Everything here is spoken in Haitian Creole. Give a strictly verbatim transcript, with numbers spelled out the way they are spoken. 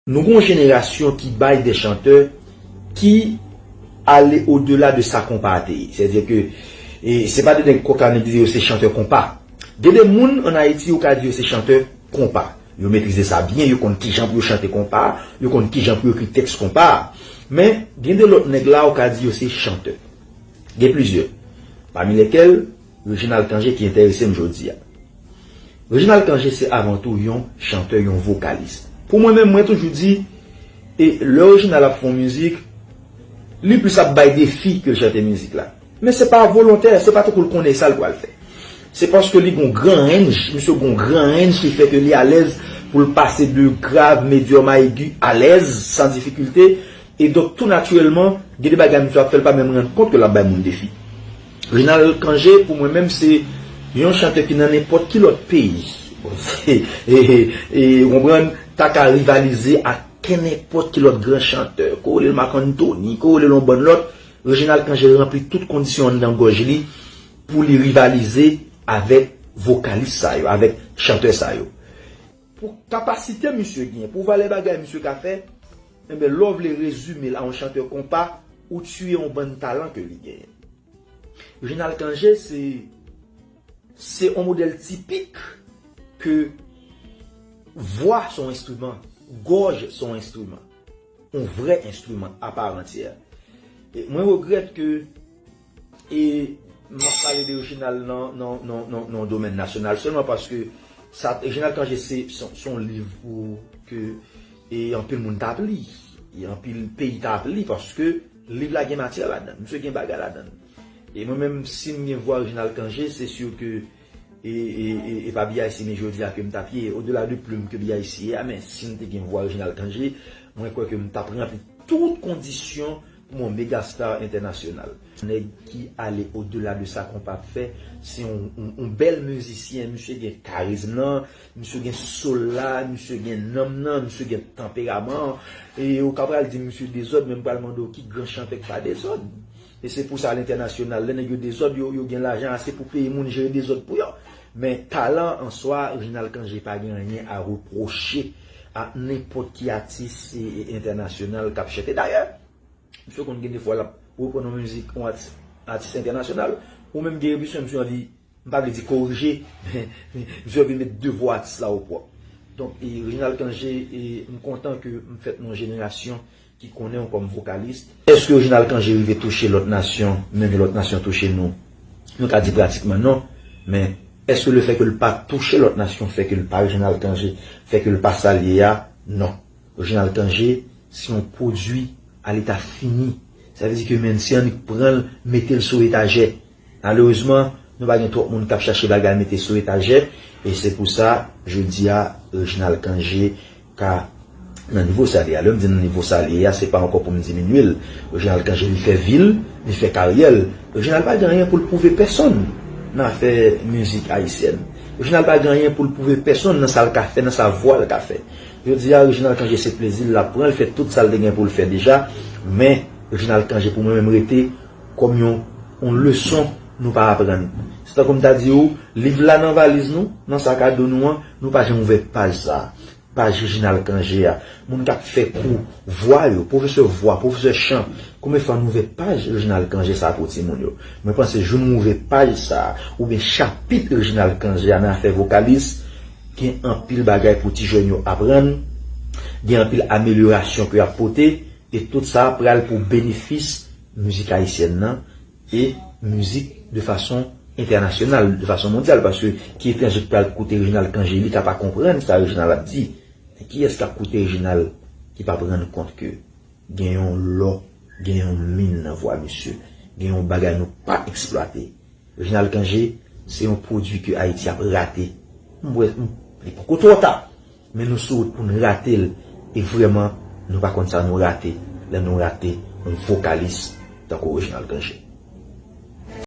Nou gen yon jenerasyon ki bay de chantè ki ale odela de sa konpa a te ye. Sètadi ke e, se pa de nèg konpa ki di yo se chantè konpa. Gen de moun ann Ayiti, ou ka di yo se chantè konpa. Yo metrize sa byen, yo konn kijan pou yo chante konpa, yo konn kijan pou yo ekri tèks konpa. Men, gen de lòt nèg la, ou ka di yo se chantè. Gen plizyè. Pami lèkèl, Reginald Cangé ki enterese m jodi a. Reginald Cangé se avan tou yon chantè, yon vokalis. Pou mwen menm, mwen toujou di, e lè Reginald ap fè yon mizik, li plis ap bay defi ke l chante mizik la. Men se pa volontè, se pa tankou l konnen sa l pral fè. Se paske li gon gran range, misye gon gran range ki fè ke li alèz pou l pase de grav, medyòm a egi alèz, san difikilte. E donk, tou natirèlman, gen de bagay misye ap fè, l pa menm rann kont ke l ap bay moun defi. Reginald Cangé, pou mwen menm, se yon chantè ki nan nenpòt ki lòt peyi. Bon, se, e, e, e, ou konprann, ta ka rivalize ak kenenpòt ki lòt gran chantè. Ko w rele l Marc Anthony, ko w rele l yon bann lòt, Reginald Cangé ranpli tout kondisyon anndan gòj li pou li rivalize avèk vokalis sa yo, avèk chantè sa yo. Pou kapasite misye genyen, pou valè bagay misye ka fè, enben, lè w vle rezime l a yon chantè konpa, ou tiye yon bann talan ke li genyen. Reginald Cangé, se, se yon modèl tipik ke vwa se yon enstriman, gòj se yon enstriman, yon vrè enstriman aparantyè. E mwen regrèt ke e m ap pale de Reginald nan, nan, nan, nan, nan domèn nasyonal sèlman paske sa, Reginald Cangé se, se, se yon liv pou ke e anpil moun t ap li, e anpil peyi t ap li paske liv la gen matyè ladan l, misye gen bagay ladan l. E mwen menm, si m gen vwa Reginald Cangé, se si ke e, e, e, e pa B I C men jodi a ke m t ap ye, odela de plim ke B I C ye a, men si m te gen vwa Reginald Cangé, mwen kwè ke m t ap ranpli tout kondisyon pou m yon megastar entènasyonal. Nèg ki ale odela de sa konpa ap fè, se yon, yon, yon bèl mizisyen, misye gen karizm nan, misye gen soul la, misye gen nanm nan, misye gen tanperaman an. E ou ka pral di misye dezòd, men m pral mande w ki gran chantè k pa dezòd. E se pou sa, alentènasyonal, lè nèg yo dezòd, yo, yo gen lajan ase pou peye moun jere dezòd pou yo. Men talan an swa, Reginald Cangé pa gen anyen a repwoche a nenpòt ki atis e, e, entènasyonal k ap chante. Dayè, misye konn gen de fwa l ap reprann yon mizik yon atis, atis entènasyonal, ou menm gen repisyon, misye anvi, m pa vle di korije, men misye anvi met devwa atis la opwòp. Donk, e, Reginald Cangé, e, m kontan ke m fèt nan yon jenerasyon ki konnen w kòm vokalis. Èske Reginald Cangé rive touche lòt nasyon, menm jan lòt nasyon touche nou? Nou ka di pratikman non, men èske lefètke l pa touche lòt nasyon fè ke l pa Reginald Cangé, fè ke l pa sa l ye a? Non. Reginald Cangé se yon pwodui a leta fini. Sa vle di ke menn si annik pran l, mete l sou etajè. Malerezman, nou pa gen twòp moun k ap chache bagay mete sou etajè, e se pou sa, jodi a, Reginald Cangé ka nan nivo sa l ye a. Lè m di nan nivo sa l ye a, se pa ankò pou m diminye l. Reginald Cangé, li fè vi l, li fè karyè l. Reginald pa gen anyen pou l pwouve pèsonn nan afè mizik ayisyèn. Reginald pa gen anyen pou l pwouve pèsonn nan sa l ka fè, nan sa vwa l ka fè. Jodi a, Reginald Cangé se plezi l ap pran, l fè tout sa l te gen pou l fè deja, men Reginald Cangé pou mwen menm rete kòm yon, yon leson nou pa aprann. Se tankou m ta di w, liv la nan valiz nou, nan sak a do nou an, nou pa janm ouvè paj sa a. Paj Reginald Cangé a. Moun k ap fè kou vwa yo, pwofesè vwa, pwofesè chan, konbyen fwa nou ouvè paj Reginald Cangé sa a pou timoun yo? Mwen panse jou nou ouvè paj sa a, oubyen chapit Reginald Cangé a nan afè vokalis, gen anpil bagay pou ti jèn yo aprann, gen anpil amelyorasyon ke y ap pote, e tout sa a pral pou benefis mizik ayisyèn nan e mizik de fason entènasyonal, de fason mondyal, paske ki etranje ki pral koute Reginald Cangé, li ka pa konprann sa Reginald ap di. Men kiyès k ap koute Reginald ki p ap rann kont ke gen yon lò, gen yon min nan vwa misye, gen yon bagay nou pa eksplwate? Reginald Cangé, se yon pwodui ke Ayiti ap rate. M wè, m, li poko twò ta, men nou sou wout pou n rate l. E vrèman, nou pa konn sa nou rate lè nou rate yon vokalis tankou Reginald Cangé.